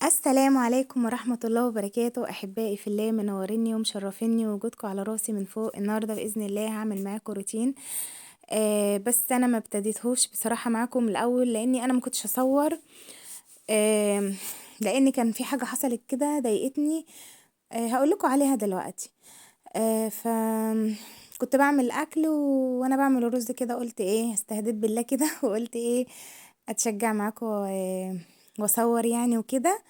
السلام عليكم ورحمة الله وبركاته. أحبائي في الله، منوريني ومشرفيني وجودكم على راسي من فوق. النهاردة بإذن الله هعمل معاكم روتين، بس أنا ما ابتديتهوش بصراحة معاكم الأول لأني أنا ما كنتش هصور، لأن كان في حاجة حصلت كده ضايقتني، هقول لكم عليها دلوقتي. ف كنت بعمل أكل وأنا بعمل الرز كده قلت إيه، استهديت بالله كده وقلت إيه أتشجع معاكم واصور يعني وكده،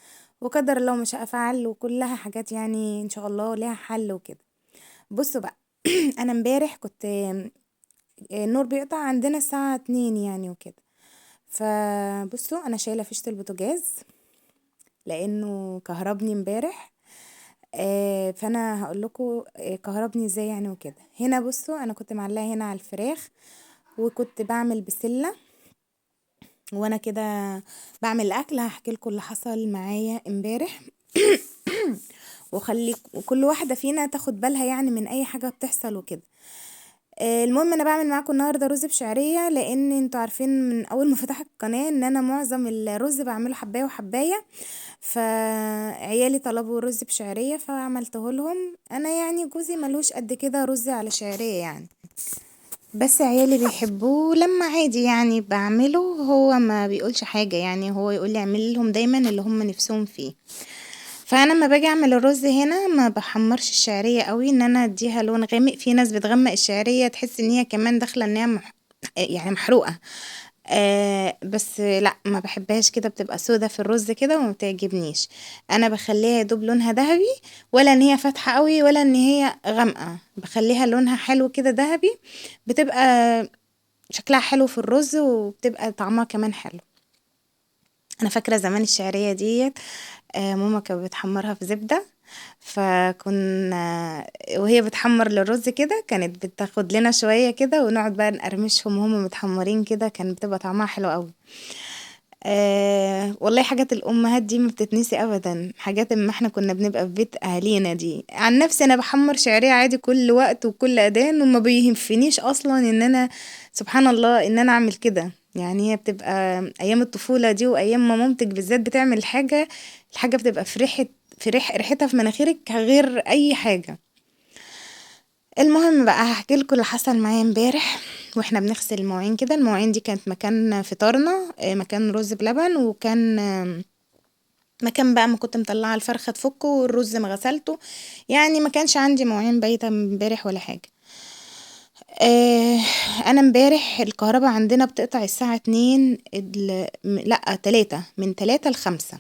وقدر الله ما شاء فعل، وكلها حاجات يعني ان شاء الله ليها حل وكده. بصوا بقى انا امبارح كنت النور بيقطع عندنا الساعة 2 يعني وكده، فبصوا انا شايلة فيشة البوتاجاز لانه كهربني امبارح، فانا هقول لكم كهربني ازاي يعني وكده. هنا بصوا انا كنت معلقة هنا على الفراخ، وكنت بعمل بسلة وانا كده بعمل الاكل. هحكي لكم اللي حصل معايا امبارح وخلي كل واحدة فينا تاخد بالها يعني من اي حاجة بتحصل وكده. المهم انا بعمل معاكم النهارده رز بشعريه، لان انتوا عارفين من اول ما فتحت القناة ان انا معظم الرز بعمله حبايه وحبايه، فعيالي طلبوا رز بشعريه فعملته لهم. انا يعني جوزي ملوش قد كده رز على شعرية يعني، بس عيالي بيحبوه لما عادي يعني بعمله، هو ما بيقولش حاجة يعني، هو يقول لي اعمل لهم دايما اللي هم نفسهم فيه. فانا لما باجي اعمل الرز هنا ما بحمرش الشعرية قوي، ان انا اديها لون غامق. في ناس بتغمق الشعرية تحس ان هي كمان داخله ان هي يعني محروقة، بس لا ما بحبهاش كده، بتبقى سودا في الرز كده وما بتعجبنيش. انا بخليها يا دوب لونها ذهبي، ولا ان هي فاتحة قوي ولا ان هي غامقه، بخليها لونها حلو كده ذهبي، بتبقى شكلها حلو في الرز وبتبقى طعمها كمان حلو. انا فاكره زمان الشعرية ديت، ماما كانت بتحمرها في زبدة، فكنا وهي بتحمر للرز كده كانت بتاخد لنا شوية كده ونقعد بقى نقرمشهم وهم متحمرين كده، كانت بتبقى طعمها حلو قوي. والله حاجات الأمهات دي ما بتتنسي أبدا، حاجات اما احنا كنا بنبقى في بيت أهالينا دي. عن نفسي أنا بحمر شعرية عادي كل وقت وكل أذان، وما بيهمنيش أصلا إن أنا سبحان الله إن أنا أعمل كده يعني. هي بتبقى أيام الطفولة دي وأيام ما مامتك بالذات بتعمل حاجة، الحاجة بتبقى في ريحة، في ريح، ريحتها في مناخيرك غير أي حاجة. المهم بقى هحكي لكم اللي حصل معايا امبارح واحنا بنغسل المواعين كده. المواعين دي كانت مكان فطارنا، مكان رز بلبن، وكان مكان بقى ما كنت مطلعة الفرخة تفكه والرز ما غسلته، يعني ما كانش عندي مواعين بايتة امبارح ولا حاجة. أنا امبارح الكهرباء عندنا بتقطع الساعة اتنين لأ، تلاتة، من تلاتة لخمسة.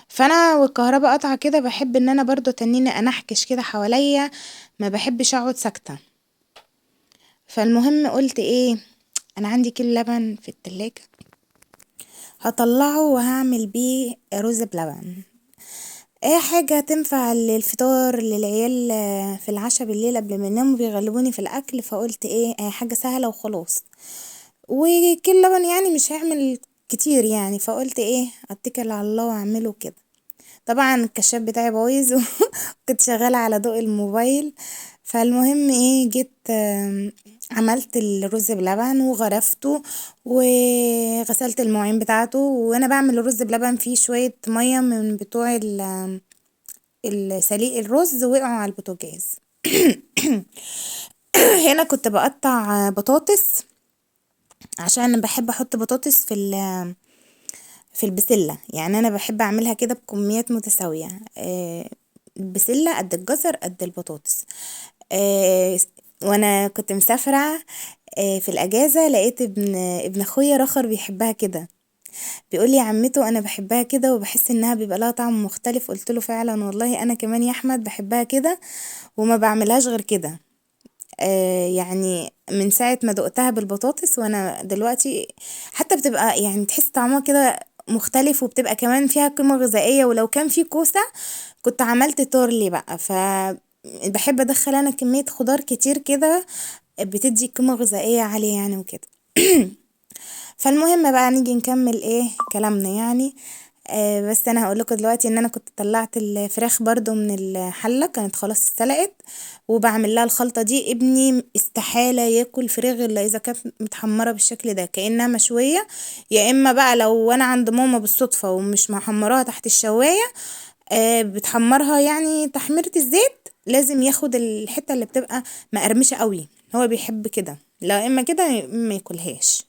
فأنا والكهرباء قاطعة كده بحب إن أنا برضو تنيني أنحكش كده حواليا، ما بحبش أقعد ساكتة. فالمهم قلت إيه، أنا عندي كيلو لبن في التلاجة هطلعه وهعمل بيه رز بلبن، ايه حاجة تنفع للفطار للعيال في العشاء بالليل قبل ما يناموا، بيغلبوني في الأكل. فقلت إيه، حاجة سهلة وخلاص، وكيلو لبن يعني مش هيعمل كتير يعني، فقلت إيه اتكل على الله واعمله كده. طبعا الكشاف بتاعي بايظ وكنت شغالة على ضوء الموبايل. فالمهم إيه، جيت، عملت الرز بلبن وغرفته وغسلت المواعين بتاعته، وانا بعمل الرز بلبن فيه شوية مية من بتوع السليق الرز وقعوا على البوتاجاز. هنا كنت بقطع بطاطس عشان بحب احط بطاطس في البسلة، يعني انا بحب اعملها كده بكميات متساوية، البسلة قد الجزر قد البطاطس. وانا كنت مسافرة، في الاجازة لقيت ابن اخويا رخر بيحبها كده، بيقول لي يا عمته انا بحبها كده وبحس انها بيبقى لها طعم مختلف. قلت له فعلا والله انا كمان يا احمد بحبها كده وما بعملهاش غير كده. يعني من ساعة ما دقتها بالبطاطس وانا دلوقتي حتى بتبقى تحس طعمها كده مختلف، وبتبقى كمان فيها قيمة غذائية. ولو كان في كوسة كنت عملت تورلي بقى. فبحب ادخل انا كمية خضار كتير كده بتدي قيمة غذائية عالية يعني وكده. فالمهم بقى نيجي نكمل ايه كلامنا يعني. بس انا هقول لكم دلوقتي ان انا كنت طلعت الفراخ برضو من الحلة، كانت خلاص اتسلقت، وبعمل لها الخلطة دي. ابني استحالة ياكل فراخ الا اذا كانت متحمرة بالشكل ده، كأنها مشوية، يا اما بقى لو انا عند ماما بالصدفة ومش محمراها تحت الشواية، بتحمرها يعني تحميرة الزيت، لازم ياخد الحتة اللي بتبقى مقرمشة قوي، هو بيحب كده، لا اما كده يا اما ما ياكلهاش.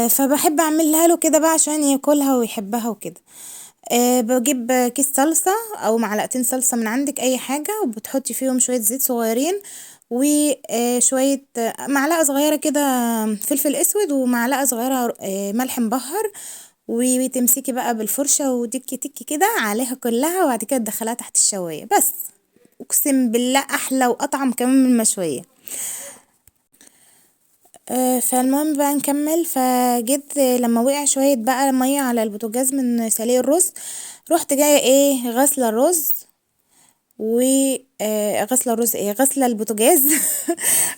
فبحب اعملها له كده بقى عشان ياكلها ويحبها وكده. بجيب كيس صلصة او معلقتين صلصة من عندك اي حاجة، وبتحطي فيهم شوية زيت صغيرين وشوية معلقة صغيرة كده فلفل اسود، ومعلقة صغيرة ملح مبهر، وتمسكي بقى بالفرشة وتكي تكي كده عليها كلها، وبعد كده تدخليها تحت الشواية. بس اقسم بالله احلى واطعم كمان من المشوية. فالمهم بقى نكمل. فجيت لما وقع شوية بقى مية على البوتاجاز من سليق الرز، رحت جاية ايه غاسلة الرز و، غاسلة الرز ايه غاسلة البوتاجاز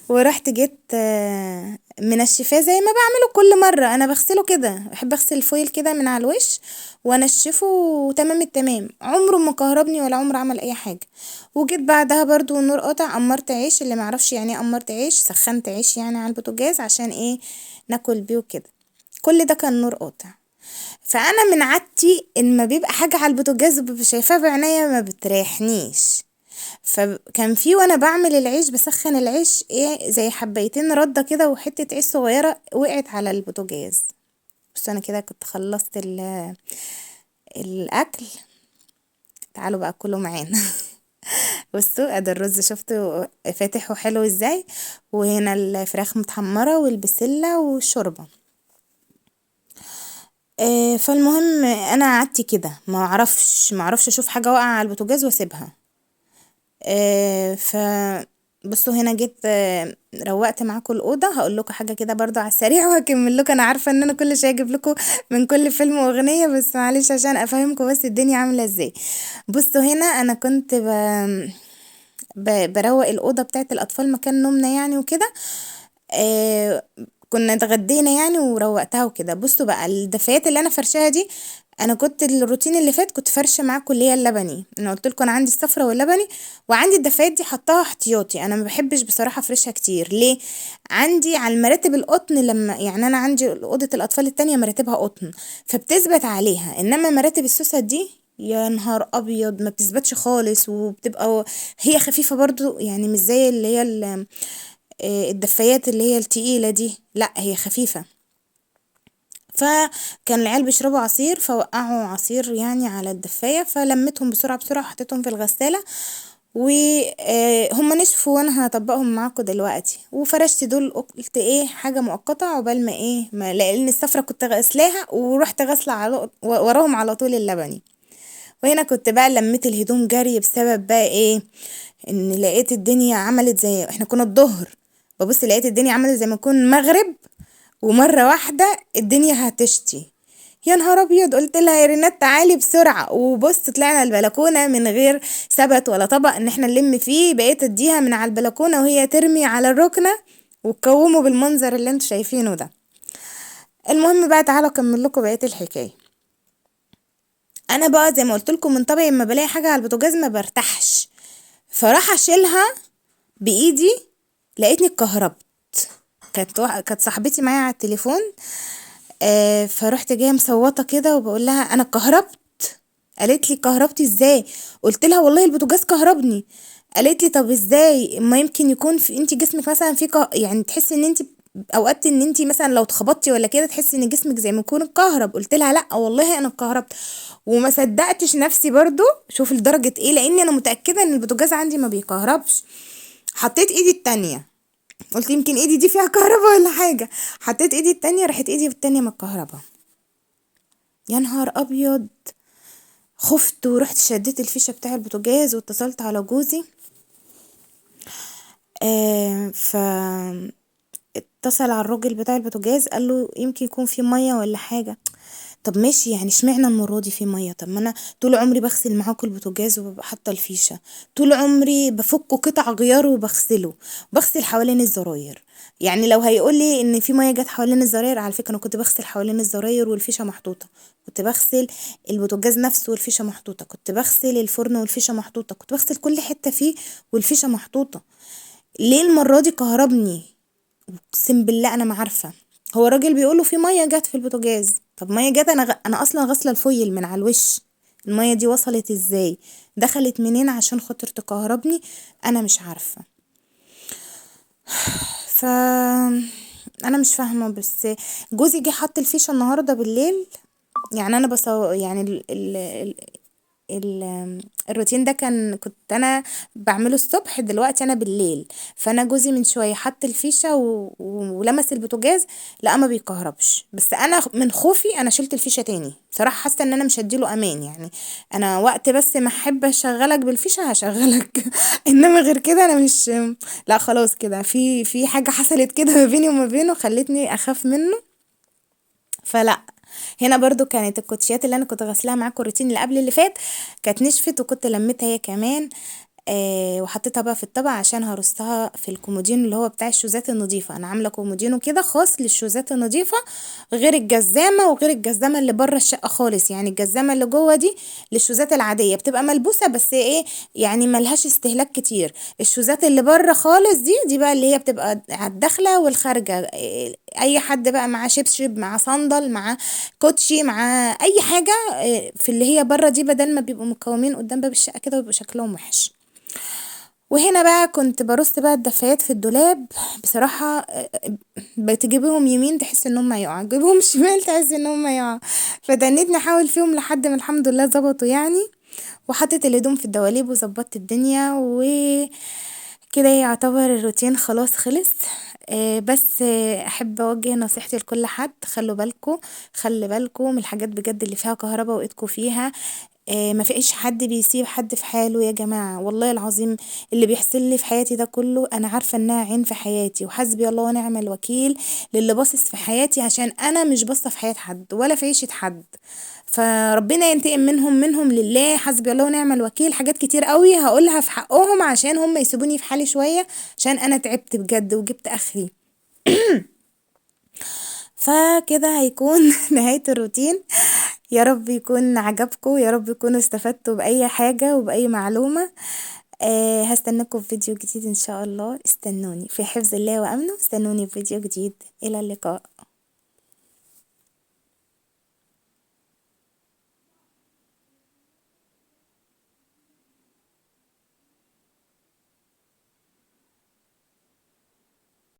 ورحت جيت منشفاه زي ما بعمله كل مرة، انا بغسله كده، بحب اغسل الفويل كده من على الوش وانشفه تمام التمام، عمره ما كهربني ولا عمره عمل اي حاجة. وجيت بعدها برضو النور قاطع، قمرت عيش، اللي معرفش يعني ايه قمرت عيش، سخنت عيش يعني على البوتاجاز عشان ايه ناكل بيه وكده. كل ده كان نور قاطع. فانا من عادتي ان ما بيبقى حاجة على البوتاجاز وببقى شايفاها بعينيا ما بتريحنيش، فكان في وانا بعمل العيش بسخن العيش ايه زي حبايتين ردة كده وحتة عيش صغيرة وقعت على البوتاجاز. بس انا كده كنت خلصت الاكل، تعالوا بقى كلوا معانا. بصوا ادي الرز شفتوا فاتح وحلو ازاي، وهنا الفراخ متحمرة والبسلة والشوربة. فالمهم انا قعدت كده ما اعرفش اشوف حاجة واقعة على البوتاجاز واسيبها. ف بصوا هنا جيت، روقت معاكم الأوضة، هقول لكم حاجة كده برضو على السريع وهكمل لكم. أنا عارفة إن أنا كل شوية أجيب لكم من كل فيلم وأغنية، بس معلش عشان أفهمكم بس الدنيا عاملة إزاي. بصوا هنا أنا كنت بروق الأوضة بتاعت الأطفال مكان نومنا يعني وكده، كنا اتغدينا يعني وروقتها وكده. بصوا بقى الدفايات اللي أنا فرشاها دي، أنا كنت الروتين اللي فات كنت فرشة معاكم اللي هي اللبني، أنا قلت لكم أنا عندي الصفرة واللبني، وعندي الدفايات دي حطاها احتياطي، أنا ما بحبش بصراحة أفرشها كتير. ليه؟ عندي على المراتب القطن، لما يعني أنا عندي أوضة الأطفال التانية مراتبها قطن فبتثبت عليها، إنما مراتب السوسة دي يا نهار أبيض ما بتثبتش خالص، وبتبقى هي خفيفة برضو، يعني مش زي اللي هي الدفايات اللي هي التقيلة دي، لا هي خفيفة. فكان العيال بيشربوا عصير فوقعوا عصير يعني على الدفاية، فلمتهم بسرعة بسرعة وحطيتهم في الغسالة، هم نشفوا وانا هطبقهم معاكم دلوقتي. وفرشت دول قلت ايه حاجة مؤقتة عقبال ما ايه ما، لان السفرة كنت غسلاها ورحت غاسلة وراهم على طول اللبني. وهنا كنت بقى لميت الهدوم جري بسبب بقى ايه ان لقيت الدنيا عملت زي احنا كنا الظهر، ببص لقيت الدنيا عملت زي ما يكون مغرب، ومرة واحدة الدنيا هتشتي، يا نهار ابيض. قلت لها يا رينات تعالي بسرعة، وبص طلعنا البلكونة من غير سبت ولا طبق ان احنا نلم فيه، بقيت اديها من على البلكونة وهي ترمي على الركنة وتكومه بالمنظر اللي انتوا شايفينه ده. المهم بقى تعالوا اكمل لكم بقية الحكاية. انا بقى زي ما قلت لكم من طبعي اما بلاقي حاجة على البوتاجاز ما برتاحش، فراح اشيلها بايدي لقيتني اتكهربت. كانت صاحبتي معايا على التليفون، فرحت جايه مصوته كده وبقول لها انا اتكهربت. قالت لي كهربتي ازاي؟ قلت لها والله البوتاجاز كهربني. قالت لي طب ازاي؟ ما يمكن يكون في انت جسمك مثلا في يعني تحسي ان انت اوقات ان انت مثلا لو اتخبطتي ولا كده تحسي ان جسمك زي ما يكون اتكهرب. قلت لها لا والله انا اتكهربت، وما صدقتش نفسي برضو، شوف لدرجه ايه، لاني انا متاكده ان البوتاجاز عندي ما بيكهربش. حطيت ايدي التانية، قلت يمكن ايدي دي فيها كهرباء ولا حاجه، حطيت ايدي التانية راحت ايدي التانية متكهربة. يا نهار ابيض، خفت ورحت شديت الفيشه بتاع البوتاجاز واتصلت على جوزي. ف اتصل على الراجل بتاع البوتاجاز قال له يمكن يكون في ميه ولا حاجه. طب ماشي، يعني اشمعنى المرة دي في مية؟ طب ما انا طول عمري بغسل معاكم البوتاجاز وببقى حاطه الفيشه، طول عمري بفكه قطع غياره وبغسله، بغسل حوالين الزراير. يعني لو هيقولي ان في مية جت حوالين الزراير، على فكرة انا كنت بغسل حوالين الزراير والفيشه محطوطة، كنت بغسل البوتاجاز نفسه والفيشه محطوطة، كنت بغسل الفرن والفيشه محطوطة، كنت بغسل كل حتة فيه والفيشه محطوطة. ليه المرة دي كهربني؟ اقسم بالله انا ما عارفه. هو الراجل بيقوله في مية جت في البوتاجاز، طب مية جت، انا اصلا غاسله ال foil من على الوش، المية دي وصلت ازاي؟ دخلت منين عشان خاطر تكهربني؟ انا مش عارفه. ف انا مش فاهمه. بس جوزي جه حط الفيشه النهارده بالليل، يعني انا بس يعني ال ال ال الروتين ده كنت انا بعمله الصبح، دلوقتي انا بالليل. فانا جوزي من شوية حط الفيشه ولمس البوتاجاز، لا ما بيكهربش. بس انا من خوفي انا شلت الفيشه تاني بصراحة، حاسه ان انا مش هديله امان، يعني انا وقت بس ما احب اشغلك بالفيشه هشغلك انما غير كده انا مش، لا خلاص كده في حاجة حصلت كده ما بيني وما بينه خلتني اخاف منه. فلا هنا برضو كانت الكوتشيات اللي انا كنت غسلاها معاكم الروتين اللي قبل اللي فات كانت نشفت، وكنت لميتها هي كمان، وحطيتها بقى في الطبق عشان هرصها في الكومودينو اللي هو بتاع الشوزات النظيفة. انا عامله كومودينو كده خاص للشوزات النظيفة، غير الجزامه وغير الجزامه اللي بره الشقة خالص. يعني الجزامه اللي جوه دي للشوزات العادية بتبقى ملبوسه بس ايه يعني ملهاش استهلاك كتير. الشوزات اللي بره خالص دي بقى اللي هي بتبقى على الداخلة والخارجه، اي حد بقى مع شبشب مع صندل مع كوتشي مع اي حاجة في اللي هي بره دي، بدل ما بيبقوا مكومين قدام باب الشقة كده ويبقوا شكلهم وحش. وهنا بقى كنت برص بقى الدفايات في الدولاب، بصراحة بتجيبهم يمين تحس ان هم يقعوا، تجيبهم شمال تحس ان هم يقعوا، فدنيت نحاول فيهم لحد ما الحمد لله ظبطوا يعني. وحطيت الهدوم في الدواليب وظبطت الدنيا وكده، يعتبر الروتين خلاص خلص. بس احب اوجه نصيحتي لكل حد، خلوا بالكم، خلي بالكم من الحاجات بجد اللي فيها كهرباء وايدكم فيها. ما فيش حد بيسيب حد في حاله يا جماعة، والله العظيم اللي بيحصل لي في حياتي ده كله أنا عارفة إنها عين في حياتي، وحسبي الله ونعم الوكيل للي باصص في حياتي، عشان أنا مش باصة في حياة حد ولا في عيشة حد، فربنا ينتقم منهم، منهم لله، حسبي الله ونعم الوكيل. حاجات كتير قوي هقولها في حقهم عشان هم يسيبوني في حالي شوية، عشان أنا تعبت بجد وجبت آخري. فكده هيكون نهاية الروتين. يا رب يكون عجبكم، يا رب يكونوا استفدتوا بأي حاجة وبأي معلومة. هستناكم في فيديو جديد إن شاء الله، استنوني في حفظ الله وأمنه، استنوني في فيديو جديد. إلى اللقاء.